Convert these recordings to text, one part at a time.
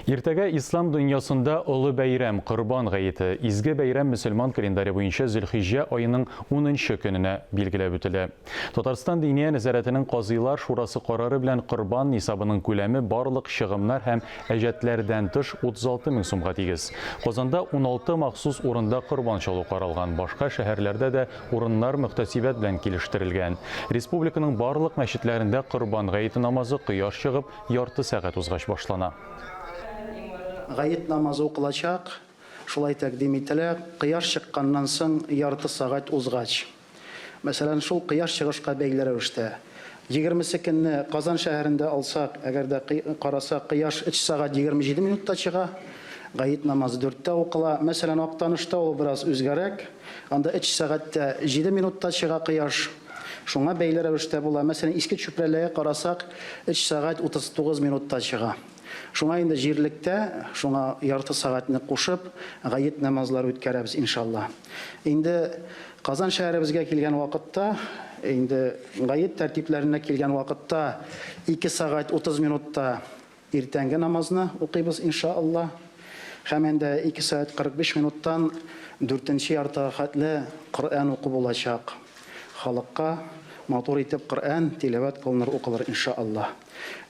Иртәгә ислам дөньясында олы бәйрәм, Корбан гаете. Изге бәйрәм мөселман календаре буенча Зөлхиҗҗә аеның унынчы көненә билгеләп үтелә. Татарстан Диния нәзарәтенең Казыйлар шурасы карары белән корбан нисабының күләме барлык чыгымнар һәм әҗәтләрдән тыш 36 мең сумга тигез. Казанда 16 махсус урында корбан чалу каралган, башка шәһәрләрдә дә урыннар мөхтәсибәт белән килештерелгән. Республиканың барлык мәчетләрендә Корбан гаете намазы кояш чыгып, Ярты сәгать узгач башлана. Гает намазы укылачак, шулай тәкъдим ителә, кояш чыкканнан соң ярты сәгать узгач. Мәсәлән, шул кояш чыгышка бәйле рәвештә. Егермесе көнне Казан шәһәрендә алсак, әгәр дә карасак, кояш өч сәгать 27 минутта чыга, гает намазы дүрттә укыла. Мәсәлән, Актанышта ул бераз үзгәрәк, анда өч сәгать тә җиде минутта чыга кояш. Шуңа бәйле рәвештә була. Мәсәлән, Иске Чүпрәлегә карасак, өч сәгать 39 минутта чыга. Шуңа инде җирлектә, шуңа ярты сәгатьне кушып, гает намазлары үткәрәбез, иншалла. Инде Казан шәһәребезгә килгән вакытта, инде гает тәртипләренә килгән вакытта, 2 сәгать 30 минутта Иртәнге намазны укыйбыз, инша Алла. Һәм инде 2 сәгать 45 минуттан дүртенче яртыга хәтле Коръән уку булачак. Халыкка матур итеп Коръән тиләвәт кылыныр, укылыр, инша Алла.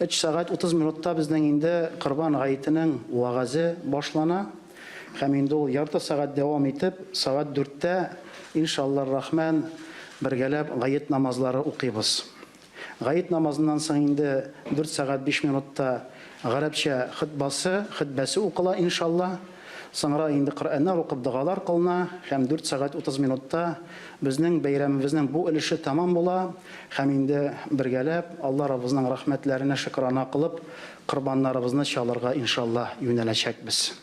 3 сәгать 30 минутта безнең инде Корбан гаетенең вәгазе башлана. Һәм инде ул ярты сәгать дәвам итеп, сәгать дүрттә, инша Аллар Рахман, бергәләп гает намазлары укыйбыз. Гает намазыннан соң инде дүрт сәгать биш минутта гарәпчә хөтбасы, хөтбәсе укыла, иншалла. Соңра инде Коръәннәр укып догалар кылына һәм дүрт сәгать 30 минутта безнең бәйрәмебезнең бу өлеше тәмам була һәм инде бергәләп Алла Раббыбызның рәхмәтләренә шөкрана кылып корбаннарыбызны чалырга, иншалла, юнәләчәкбез.